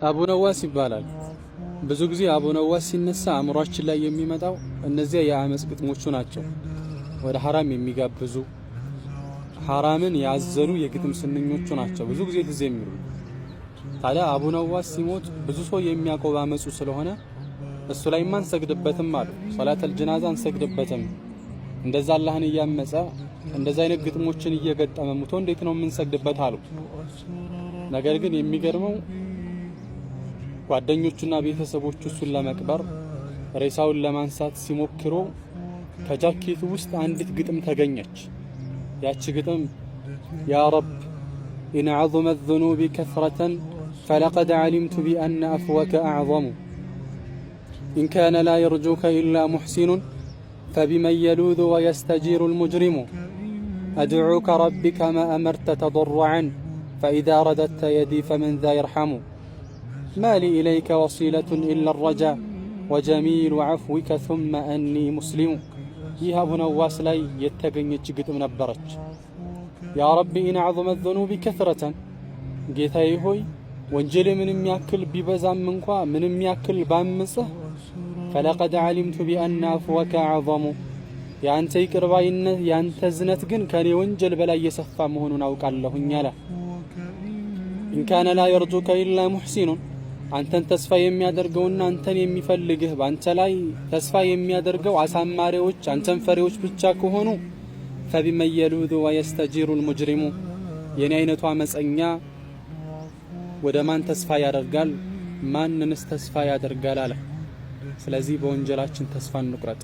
አቡ ነዋስ ይባላል። ብዙ ጊዜ አቡ ነዋስ ሲነሳ አእምሯችን ላይ የሚመጣው እነዚያ የአመፅ ግጥሞቹ ናቸው። ወደ ሐራም የሚጋብዙ፣ ሐራምን ያዘሉ የግጥም ስንኞቹ ናቸው ብዙ ጊዜ ትዝ የሚሉ። ታዲያ አቡ ነዋስ ሲሞት ብዙ ሰው የሚያውቀው ባመፁ ስለሆነ እሱ ላይ አንሰግድበትም አሉ። ሶላተል ጀናዛ አንሰግድበትም። እንደዛ አላህን እያመፀ፣ እንደዛ አይነት ግጥሞችን እየገጠመ ሙቶ እንዴት ነው የምንሰግድበት አሉ። ነገር ግን የሚገርመው ጓደኞቹና ቤተሰቦቹ እሱን ለመቅበር፣ ሬሳውን ለማንሳት ሲሞክሩ ከጃኬቱ ውስጥ አንዲት ግጥም ተገኘች። ያቺ ግጥም يا رب إن عظمت ذنوبي كثرة فلقد علمت بأن عفوك أعظم، إن كان لا يرجوك إلا محسن فبمن يلوذ ويستجير المجرم، أدعوك رب كما أمرت تضرعا فإذا رددت يدي فمن ذا يرحم، ما لي إليك وسيلة إلا الرجا وجميل عفوك ثم أني مسلم። ይህ አቡ ነዋስ ላይ የተገኘች ግጥም ነበረች። يا رب إن عظمت ذنوبي كثرة፣ ጌታዬ ሆይ ወንጀሌ ምንም ያክል ቢበዛም እንኳ፣ ምንም ያክል ባምጽህ፣ فلقد علمت بأن عفوك أعظم፣ የአንተ ይቅርባይነት፣ የአንተ እዝነት ግን ከኔ ወንጀል በላይ የሰፋ መሆኑን አውቃለሁኝ አለ። إن كان لا يرجوك إلا محسن፣ አንተን ተስፋ የሚያደርገውና አንተን የሚፈልግህ፣ በአንተ ላይ ተስፋ የሚያደርገው አሳማሪዎች፣ አንተን ፈሪዎች ብቻ ከሆኑ፣ فبمن يلوذ ويستجير المجرم፣ የኔ አይነቱ አመፀኛ ወደ ማን ተስፋ ያደርጋል? ማንንስ ተስፋ ያደርጋል? አለ። ስለዚህ በወንጀላችን ተስፋ እንቁረጥ።